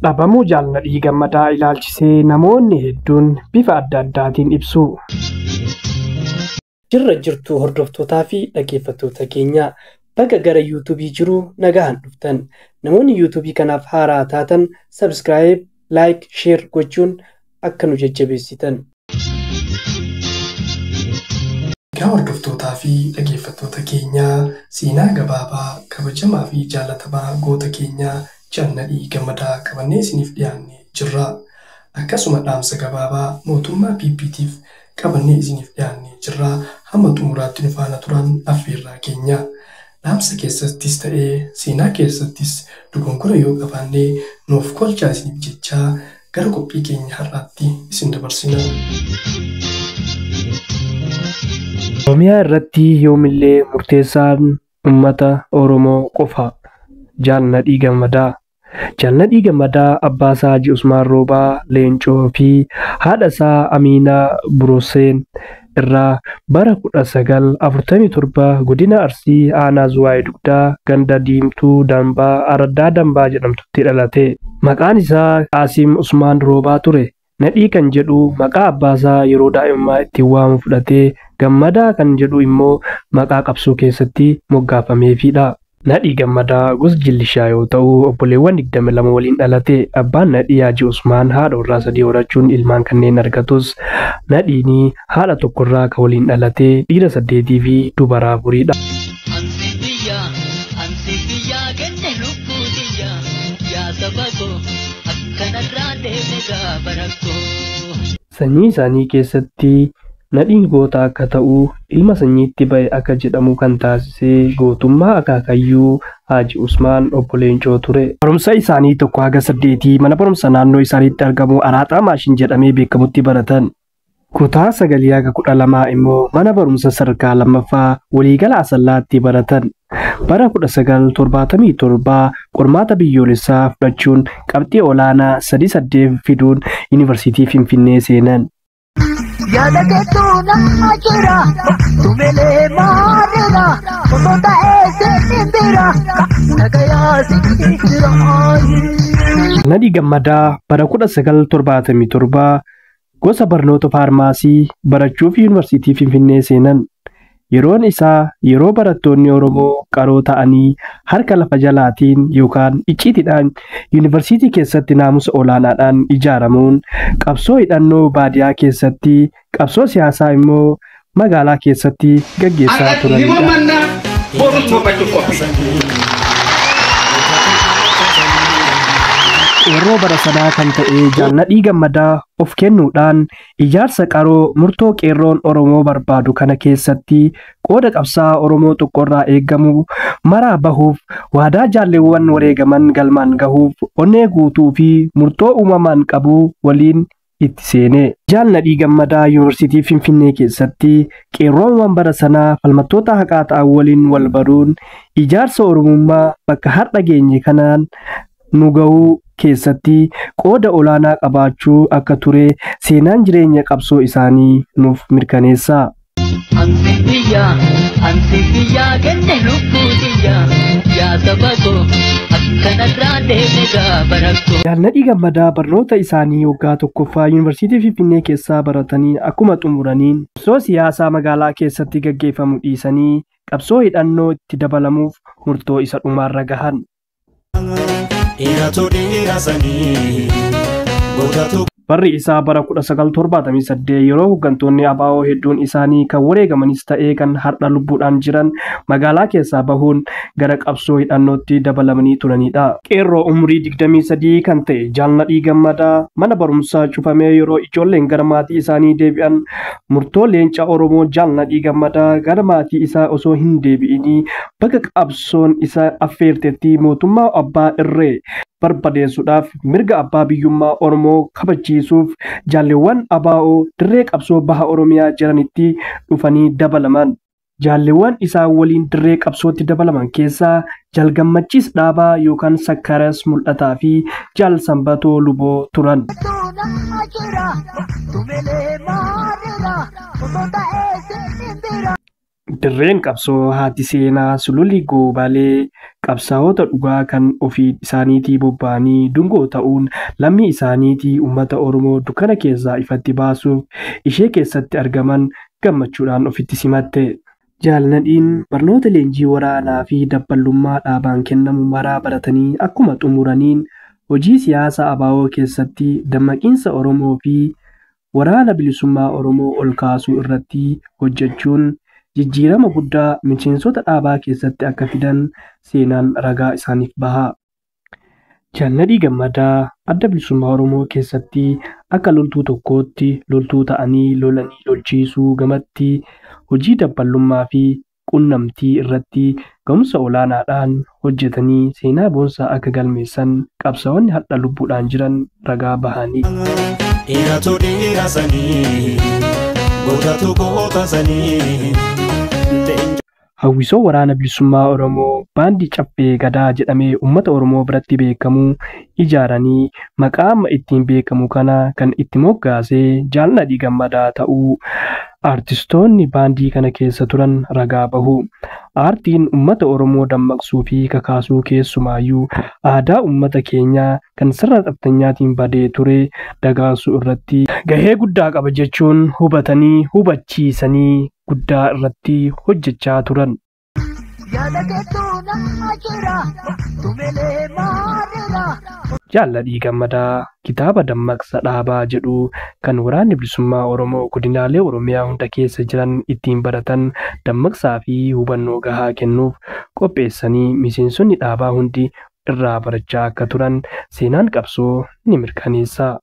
Dhabamuu Jaal Nadhii Gammadaa ilaalchisee namoonni hedduun bifa adda addaatiin ibsu. Jirra jirtuu hordoftootaa fi dhaggeeffattoota keenya, bakka gara yuutuubii jiru nagaan dhuftan. Namoonni yuutuubii kanaaf haaraa taatan subscribe, like, share gochuun akka nu jajjabeessitan. Egaa hordoftootaa fi dhaggeeffattoota keenyaa, seenaa gabaabaa kabajamaa fi jaalatamaa goota keenyaa Jaal Nadhii Gammadaa qabannee isiniif dhiyaannee jirra. Akkasuma dhaamsa gabaabaa mootummaa PPTif qabannee isiniif dhiyaannee jirra. Hamma xumuraatti nu faana turan affeerraa keenya. Dhaamsa keessattis ta'ee seenaa keessattis dogongora yoo qabaannee nuuf kolchaa isiniif jechaa gara qophii keenya har'aatti isin dabarsina. Oromiyaa irratti yoomillee murteessaan uummata Oromoo qofa. Jaal Nadhii Gammadaa. Jaal Nadhii Gammadaa abbaa isaa Haji Usmaan Roobaa Leencoo fi haadha isaa Amiinaa Buroseen irraa bara 1947 godina Arsii aanaa Zuwaayee Dugdaa ganda Diimtuu Dambaa Araddaa Dambaa jedhamtutti dhalate. Maqaan isaa Qaasim Usmaan Roobaa ture. Nadhii kan jedhu maqaa abbaa isaa yeroo daa'imummaa ittiin waamu fudhatee, Gammadaa kan jedhu immoo maqaa qabsoo keessatti moggaafameefidha. Nadhii Gammadaa gosa jillishaa yoo ta'u, obboleewwan 22 waliin dhalate. Abbaan Nadhii Haji Usmaan haadha warraa sadii horachuun ilmaan kanneen argatus, Nadhiin haadha tokkorraa kan waliin dhalate dhiira 8 fi dubara 4dha. Ansi biyya, ansi biyya kenne lubbuu tiyya, yaa saba koo akkanarraa deemne gaafa rakkoo. Sanyii isaanii keessatti Nadhiin goota akka ta'u, ilma sanyiitti ba'e akka jedhamu kan taasise gootummaa akaakayyuu Haji Usmaan obbo Leencoo ture. Barumsa isaanii 1 haga 8 mana barumsa naannoo isaaniitti argamu Araaxaa Maashin jedhamee beekamutti baratan. Kutaa 9 haga 12 immoo mana barumsa sadarkaa lammaffaa waliigala Asallaatti baratan. Bara 1977 qormaata biyyoolessaa fudhachuun qabxii olaanaa 3.8 fiduun Yuunivarsiitii Finfinnee seenan. Yaada keetu naa jira, tumelee maarira, osoo ta'ee siin bira, nagayaa siin jira. Nadhii Gammadaa bara 1977 gosa barnoota faarmaasii barachuuf Yuunivarsiitii Finfinnee seenan. Yeroon isaa yeroo barattoonni Oromoo qaroo ta'anii harka lafa jalaatiin yookaan icciitiidhaan yuunivarsiitii keessatti naamusa olaanaadhaan ijaaramuun qabsoo hidhannoo baadiyaa keessatti, qabsoo siyaasaa immoo magaalaa keessatti gaggeessaa turanidha. Qeerroo bara sanaa kan ta'e Jaal Nadhii Gammadaa of kennuudhaan ijaarsa qaroo murtoo qeerroon Oromoo barbaadu kana keessatti qooda qabsaa'aa Oromoo tokkorraa eegamu maraa bahuuf, waadaa jaalleewwan wareegaman galmaan gahuuf onnee guutuu fi murtoo uumamaan qabu waliin itti seene. Jaal Nadhii Gammadaa Yuunivarsiitii Finfinnee keessatti qeerroowwan bara sanaa falmattoota haqaa ta'an waliin wal baruun ijaarsa Oromummaa bakka har'a geenye kanaan nu gahuu keessatti qooda olaanaa qabaachuu akka ture seenaan jireenya qabsoo isaanii nuuf mirkaneessa. Ansi biyya, ansi biyya kenne lubbuu tiyya, yaa saba koo akkanarraa deemne gaafa rakkoo. Jaal Nadhii Gammadaa barnoota isaanii waggaa tokkoffaa Yuunivarsiitii Finfinnee keessaa baratanii akkuma xumuraniin qabsoo siyaasaa magaalaa keessatti gaggeeffamu dhiisanii qabsoo hidhannoo itti dabalamuuf murtoo isa dhumaarra gahan. Dhiiratu dhiira sanii gootatu. Barri isaa bara 1978 yeroo hooggantoonni ABO hedduun isaanii kan wareegamanis ta'ee kan har'a lubbuudhaan jiran magaalaa keessaa bahuun gara qabsoo hidhannootti dabalamanii turanidha. Qeerroo umurii 23 kan ta'e Jaal Nadhii Gammadaa mana barumsaa cufamee yeroo ijoolleen gara maatii isaanii deebi'an murtoo leenca Oromoo Jaal Nadhii Gammadaa gara maatii isaa osoo hin deebi'inii bakka qabsoon isa affeertetti mootummaa abbaa irree barbadeessuudhaaf mirga abbaa biyyummaa Oromoo kabachiisuuf jaalleewwan ABO dirree qabsoo baha Oromiyaa jiranitti dhufanii dabalaman. Jaalleewwan isaan waliin dirree qabsootti dabalaman keessaa Jaal Gammachiis Dhaabaa yookaan Sakkaras Mul'ataa fi Jaal Sanbatoo Luboo turan. Dirreen qabsoo haati seenaa Sululli Goobalee Qabsaa'ota dhugaa kan ofii isaaniitii bobba'anii dungoo ta'uun lammii isaaniitii uummata Oromoo dukkana keessaa ifatti baasuuf ishee keessatti argaman gammachuudhaan ofitti simatte. Jaal Nadhiin barnoota leenjii waraanaa fi dabballummaa dhaabaan kennamu maraa baratanii akkuma xumuraniin hojii siyaasaa ABO keessatti dammaqiinsa Oromoo fi waraana bilisummaa Oromoo ol kaasuu irratti hojjechuun jijjiirama guddaa miseensota dhaabaa keessatti akka fidan seenaan ragaa isaaniif baha. Jaal Nadhii Gammadaa Adda Bilisummaa Oromoo keessatti akka loltuu tokkootti loltuu ta'anii lolanii lolchiisuu gamatti hojii dabballummaa fi qunnamtii irratti ga'umsa olaanaadhaan hojjetanii seenaa boonsaa akka galmeessan qabsaa'onni har'a lubbuudhaan jiran ragaa bahanii. Dhiiratu dhiira sanii, gootatu goota sanii. Hawwisoo Waraana Bilisummaa Oromoo baandii Caffee Gadaa jedhamee uummata Oromoo biratti beekamu ijaaranii maqaa amma ittiin beekamu kana kan itti moggaasee Jaal Nadhii Gammadaa ta'uu aartistoonni baandii kana keessa turan ragaa bahu. Aartiin uummata Oromoo dammaqsuu fi kakaasuu keessumaayyuu aadaa uummata keenyaa kan sirna xaftanyaatiin badee ture dagaagsuu irratti gahee guddaa qaba jechuun hubatanii hubachiisanii guddaa irratti hojjechaa turan. Yaada keetu na jira tumelee maarira. Jaal Nadhii Gammadaa kitaaba Dammaqsa Dhaabaa jedhu kan waraanni bilisummaa Oromoo godinaalee Oromiyaa hunda keessa jiran ittiin baratan dammaqsaa fi hubannoo gahaa kennuuf qopheessanii miseensonni dhaabaa hundi irraa barachaa akka turan seenaan qabsoo ni mirkaneessa.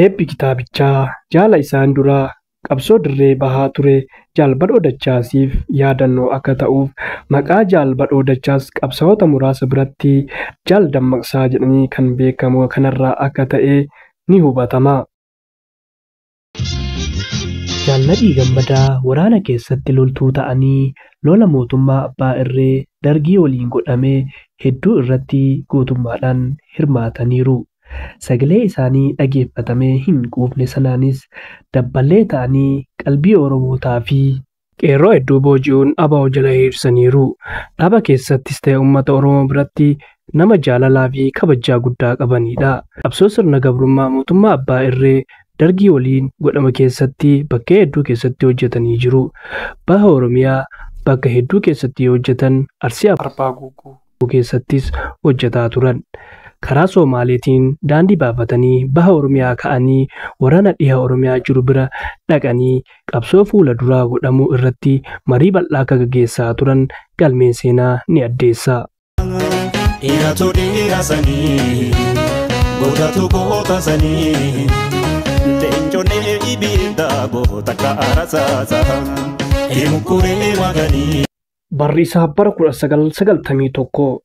Eebbi kitaabichaa jaala isaan duraa qabsoo dirree bahaa ture Jaal Badhoo Dachaasiif yaadannoo akka ta'uuf maqaa Jaal Badhoo Dachaas qabsaa'ota muraasa biratti Jaal Dammaqsaa jedhanii kan beekamu kanarraa akka ta'e ni hubatama. Jaal Nadhii Gammadaa waraana keessatti loltuu ta'anii lola mootummaa Abbaa Irree Dargii waliin godhame hedduu irratti gootummaadhaan hirmaataniiru. Sagalee isaanii dhageeffatamee hin quufne sanaanis dabballee ta'anii qalbii Oromootaa fi qeerroo hedduu booji'uun ABO jala hiriirsaniiru. Dhaaba keessattis ta'e uummata Oromoo biratti nama jaalalaa fi kabajaa guddaa qabanidha. Qabsoo sirna gabrummaa mootummaa Abbaa Irree Dargii waliin godhama keessatti bakka hedduu keessatti hojjetanii jiru. Baha Oromiyaa bakka hedduu keessatti hojjetan Arsii Arbaa Guuguu keessattis hojjetaa turan. Karaa Somaaleetiin daandii baafatanii baha Oromiyaa ka'anii waraana dhiha Oromiyaa jiru bira dhaqanii qabsoo fuula duraa godhamuu irratti marii bal'aa akka gaggeessaa turan galmeen seenaa ni addeessa. Dhiiratu dhiira sanii, gootatu goota sanii. Leenconni ibidda goota akka arasaasa, emukuree maganii. Barri isaa bara 1991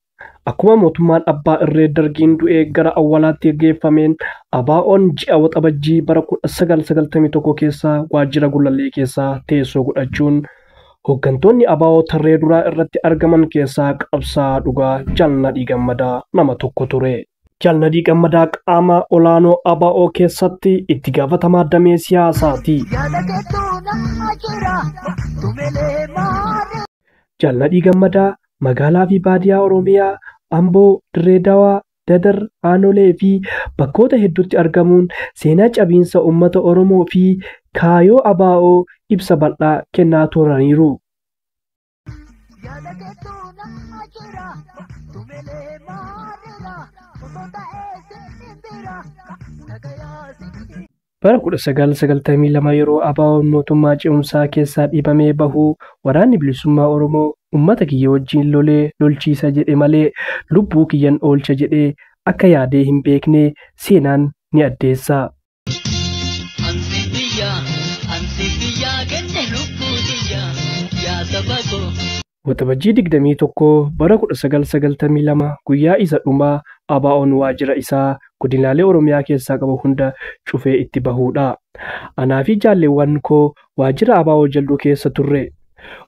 akkuma mootummaan Abbaa Irree Dargiin du'ee gara awwaalaatti geeffameen ABO'n ji'a Waxabajjii bara 1991 keessa waajjira Gullallee keessaa teessoo godhachuun hooggantoonni ABO tarree duraa irratti argaman keessaa qabsaa'aa dhugaa Jaal Nadhii Gammadaa nama tokko ture. Jaal Nadhii Gammadaa qaama olaanoo ABO keessatti itti gaafatamaa damee siyaasaati. Yaada keetu na jira tumelee maarira. Jaal Nadhii Gammadaa magaalaa fi baadiyyaa Oromiyaa, Amboo, Dirree Dawaa, Dadar, Aanolee fi bakkoota hedduutti argamuun seenaa cabiinsa uummata Oromoo fi kaayoo ABO ibsa bal'aa kennaa turaniiru. Yaada keetu na jira tumelee maarira. Osoo ta'ee siin bira nagayaa siin. Bara 1992 yeroo ABO'n mootummaa ce'umsaa keessaa dhiibamee bahu waraanni bilisummaa Oromoo uummata kiyya wajjin lolee lolchiisa jedhe malee lubbuu kiyyan oolcha jedhee akka yaadee hin beekne seenaan ni addeessa. Ansi biyya, ansi biyya kenne lubbuu tiyya, yaa saba koo. Waxabajjii 21 bara 1992 guyyaa isa dhumaa ABO'n waajjira isaa godinaalee Oromiyaa keessaa qabu hunda cufee itti bahuudha. Anaa fi jaalleewwan koo waajjira ABO jalluu keessa turre.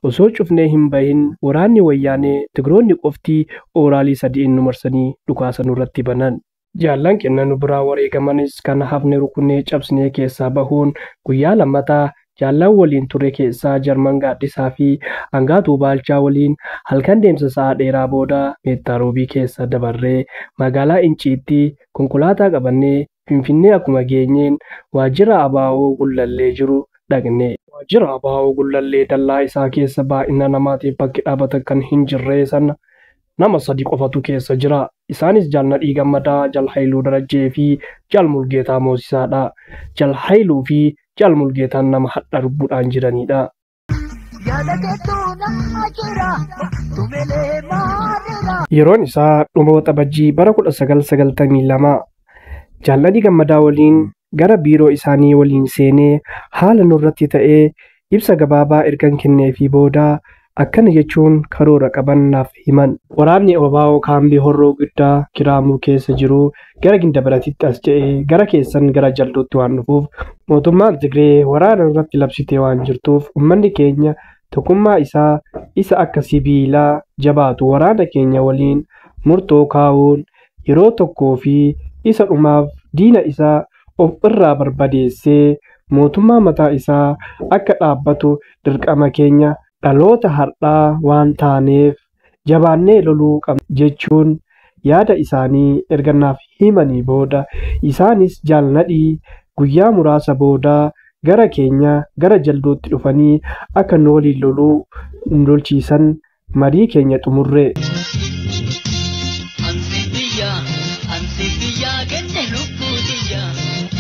Osoo cufnee hin bahin waraanni wayyaanee Tigiroonni qofti ooraalii sadiin nu marsanii dhukaasa nurratti banan. Jaallan kenna nu biraa wareegamanis kan hafne rukunnee cabsinee keessaa bahuun guyyaa lammataa Jaallan waliin ture keessaa Jarman Gaaddisaa fi Hangaatuu Baalchaa waliin halkan deemsa sa'a dheeraa booda Meettaa Roobii keessa dabarree magaalaa Inciitti konkolaataa qabannee Finfinnee akkuma geenyeen waajjira ABO Gullallee jiru dhaqne. Waajjira ABO Gullallee dallaa isaa keessa baay'ina namaatiif bakki dhaabatan kan hin jirre sana nama sadi qofatu keessa jira. Isaanis Jaal Nadhii Gammadaa, Jaal Haayiluu Darajjee fi Jaal Mulgeetaa Moosisaadha. Jaal Haayiluu fi Jaal Mulgeetaan nama hadha lubbuudhaan jiranidha. Yeroon isaa dhuma Waxabajjii bara 1992 Jaal Nadhii Gammadaa waliin gara biiroo isaanii waliin seenee haala nurratti ta'ee ibsa gabaabaa ergan kenneefii booda akkana jechuun karoora qaban naaf himan. Waraanni ABO kaambii Horroo Guddaa Kiraamuu keessa jiru gara Gindabaratitti as ce'ee gara keessan gara Jalduutti waan dhufuuf mootummaan Tigree waraana irratti labsitee waan jirtuuf uummanni keenya tokkummaa isaa isa akka sibiilaa jabaatu waraana keenya waliin murtoo kaa'uun yeroo tokkoo fi isa dhumaaf diina isaa of irraa barbadeessee mootummaa mataa isaa akka dhaabbatu dirqama keenya dhaloota har'aa waan taaneef jabaannee loluu qabna jechuun yaada isaanii erga naaf himanii booda isaanis Jaal Nadhii guyyaa muraasa booda gara keenya gara Jalduutti dhufanii akka nu waliin loluu nu lolchiisan marii keenya xumurre. Ansi biyya, ansi biyya kenne lubbuu tiyya,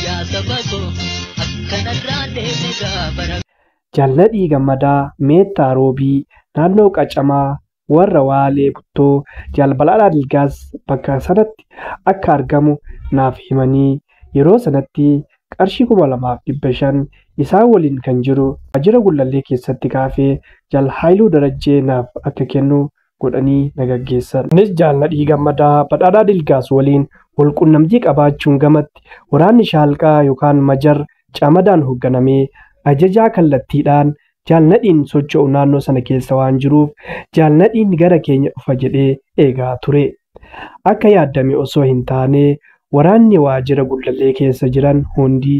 yaa saba koo akkanarraa deeme gaafara. Jaal Nadhii Gammadaa Meettaa Roobii naannoo Qacamaa warra Waalee Buttoo Jaal Bal'aadhaa Dilgaas bakka sanatti akka argamu naaf himanii yeroo sanatti qarshii 2500 isaan waliin kan jiru waajjira Gullallee keessatti kaafee Jaal Haayiluu Darajjee naaf akka kennu godhanii na gaggeessan. Innis Jaal Nadhii Gammadaa Badhaadhaa Dilgaas waliin walqunnamtii qabaachuun gamatti waraanni Shaalqaa yookaan Majar Camadaan hoogganamee ajajaa kallattiidhaan Jaal Nadhiin socho'u naannoo sana keessa waan jiruuf Jaal Nadhiin gara keenya dhufa jedhee eegaa ture. Akka yaaddame osoo hin taane waraanni waajjira Gullallee keessa jiran hundi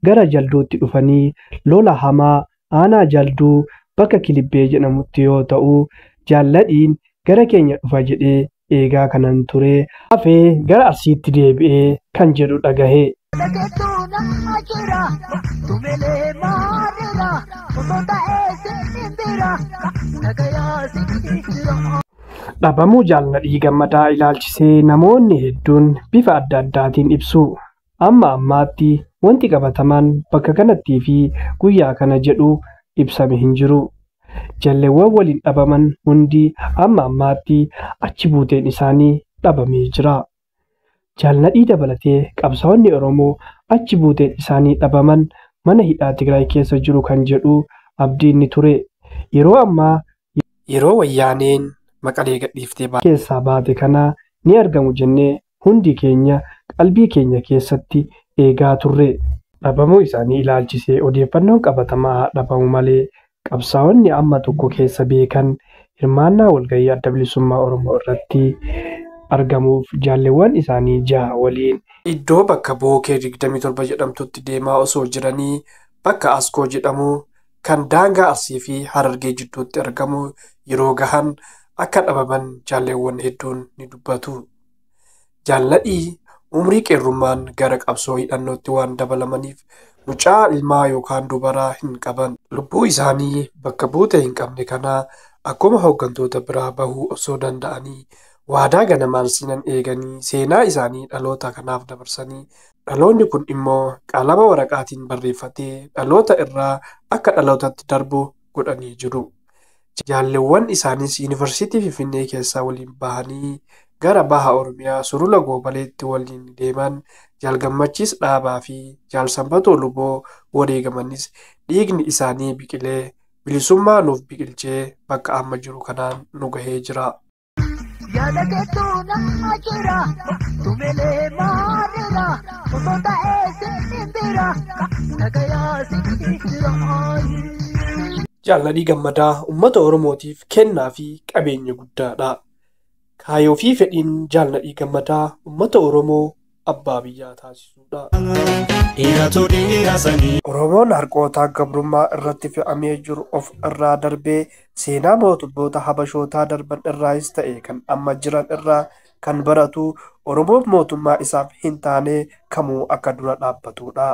gara Jalduutti dhufanii lola hamaa aanaa Jalduu bakka Kilibbee jedhamutti yoo ta'u Jaal Nadhiin gara keenya dhufa jedhee eegaa kanan ture hafee gara Arsiitti deebi'ee kan jedhu dhagahe. Dhabamuu Jaal Nadhii Gammadaa ilaalchisee namoonni hedduun bifa adda addaatiin ibsu. Amma ammaatti wanti qabatamaan bakka kanattii fi guyyaa kana jedhu ibsame hin jiru. Jalleewwan waliin dhabaman hundi amma ammaatti achi buuteen isaanii dhabamee jira. Jaal Nadhii dabalatee qabsaa'onni Oromoo achi buuteen isaanii dhabaman mana hidhaa Tigraay keessa jiru kan jedhu abdiin ni ture. Yeroo ammaa yeroo wayyaaneen Maqalee gadhiiftee keessaa baate kana ni argamu jennee hundi keenya qalbii keenya keessatti eegaa turre. Dhabamuu isaanii ilaalchisee odeeffannoon qabatamaa dhabamu malee qabsaa'onni amma tokko keessa beekan hirmaannaa walgahii adda bilisummaa Oromoo irratti argamuuf jaalleewwan isaanii ja'a waliin iddoo bakka Bookee 27 jedhamtutti deemaa osoo jiranii bakka Askoo jedhamu kan daangaa Arsii fi Harargee jidduutti argamu yeroo gahan akka dhabaman jaalleewwan hedduun ni dubbatu. Jaal Nadhii umrii qeerrummaan gara qabsoo hidhannootti waan dabalamaniif mucaa ilmaa yookaan dubaraa hin qaban. Lubbuu isaanii bakka buute hin qabne kana akkuma hooggantoota biraa bahuu osoo danda'anii waadaa ganamaan seenan eeganii seenaa isaanii dhaloota kanaaf dabarsanii dhaloonni kun immoo qalama waraqaatiin barreeffatee dhaloota irraa akka dhalootatti darbu godhanii jiru. Jaalleewwan isaanis Yuunivarsiitii Finfinnee keessaa waliin bahanii gara baha Oromiyaa Sulula Goobaleetti waliin deeman Jaal Gammachiis Dhaabaa fi Jaal Sanbatoo Luboo wareegamanis dhiigni isaanii biqilee bilisummaa nuuf biqilchee bakka amma jiru kanaan nu gahee jira. Yaada keetu nama jira, tumelee maarira, osoo ta'ee siin bira, nagayaa siin jira. Jaal Nadhii Gammadaa uummata Oromootiif kennaa fi qabeenya guddaadha. Kaayyoo fi fedhiin Jaal Nadhii Gammadaa uummata Oromoo abbaa biyyaa taasisuudha. Dhiiratu dhiira sanii. Oromoon harqoota gabrummaa irratti fe'amee jiru of irraa darbee seenaa mootummoota Habashootaa darban irraayis ta'e kan amma jiran irraa kan baratu Oromoon mootummaa isaaf hin taane kamuu akka dura dhaabbatudha.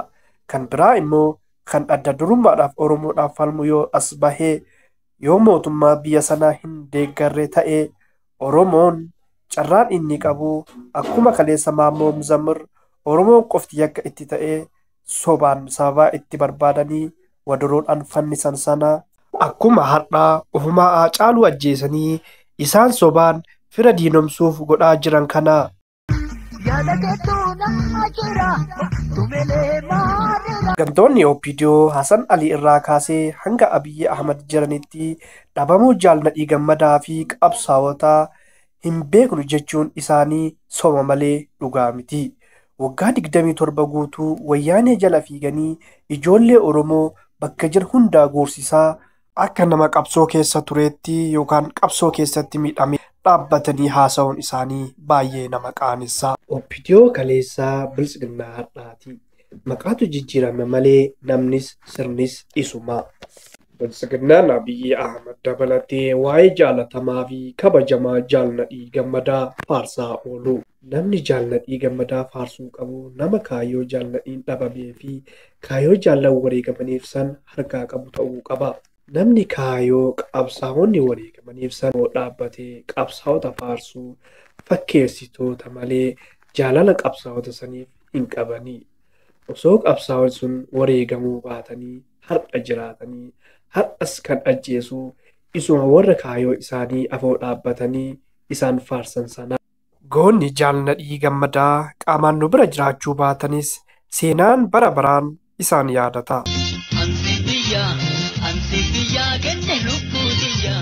Kan biraa immoo kan adda durummaadhaaf Oromoodhaaf falmu yoo as bahee yoo mootummaa biyya sanaa hin deeggarre ta'e Oromoon carraan inni qabu akkuma kaleessa Maammoo Muzammir Oromoon qofti yakka itti ta'ee sobaan sababaa itti barbaadanii wadaroodhaan fannisan sana akkuma har'aa ofumaa Haacaaluu ajjeesanii isaan sobaan fira diinomsuuf godhaa jiran kana. Yaada keetu nama jira tumelee maarira. Gantoonni OPDO Hasan Ali irraa kaasee hanga Abiyyi Ahmad jiranitti dhabamuu Jaal Nadhii Gammadaa fi qabsaa'ota hin beeknu jechuun isaanii soba malee dhugaa miti. Waggaa 27 guutuu wayyaanee jala fiiganii ijoollee Oromoo bakka jiran hundaa goorsisaa akka nama qabsoo keessa tureetti yookaan qabsoo keessatti miidhame dhaabbatanii haasa'uun isaanii baay'ee nama qaanessa. OPDO kaleessaa biltsiginnaa har'aati. Maqaatu jijjiirame malee namnis sirnis isuma. Biltsiginnaan Abiyyi Ahmad dabalatee waa'ee jaalatamaa fi kabajamaa Jaal Nadhii Gammadaa faarsaa oolu. Namni Jaal Nadhii Gammadaa faarsuu qabu nama kaayyoo Jaal Nadhiin dhabamee fi kaayyoo jaallan wareegamaniif san harkaa qabu ta'uu qaba. Namni kaayyoo qabsaa'onni wareegamaniif san dhaabbatee qabsaa'ota faarsuu fakkeessitoota malee jaalala qabsaa'ota saniif hin qabani. Osoo qabsaa'onni sun wareegamuu baatanii har'a jiraatanii har'as kan ajjeesu isuma warra kaayyoo isaanii afoo dhaabbatanii isaan faarsan sana. Goonni Jaal Nadhii Gammadaa qaamaan nu bira jiraachuu baatanis seenaan bara baraan isaan yaadata. Ansi biyya, ansi biyya kenne lubbuu tiyya,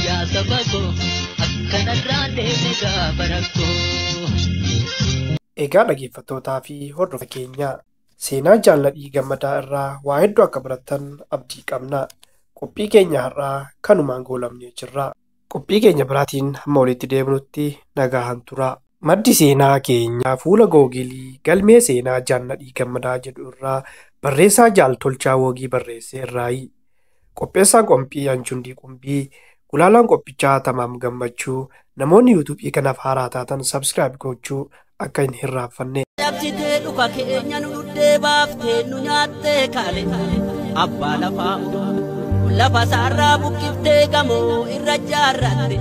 yaa saba koo akkanarraa deeme gaafa rakkoo. Egaa dhaggeeffattootaa fi hordoftoota keenya seenaa Jaal Nadhii Gammadaa irraa waa hedduu akka barattan abdii qabna. Qophii keenya har'aa kanumaan goolabnee jirra. Qophii keenya biraatiin hamma walitti deebinutti nagaan tura. Maddi seenaa keenyaa fuula googilii galmee seenaa Jaal Nadhii Gammadaa jedhu irraa barreessaa Jaal Tolchaa Wogii barreesse irraayi. Qopheessaan qophii Anchundii Qumbii, gulaalaan qophichaa Tamaam Gammachuu, namoonni yuutuubii kanaaf haaraa taatan sabskiraayib gochuu akka hin hirraanfanne. Cabsitee dhuka keenya nu dhuddee baaftee nu nyaattee kaale abbaa lafaa lafa saarraa buqqiftee gamoo irra jaarratte.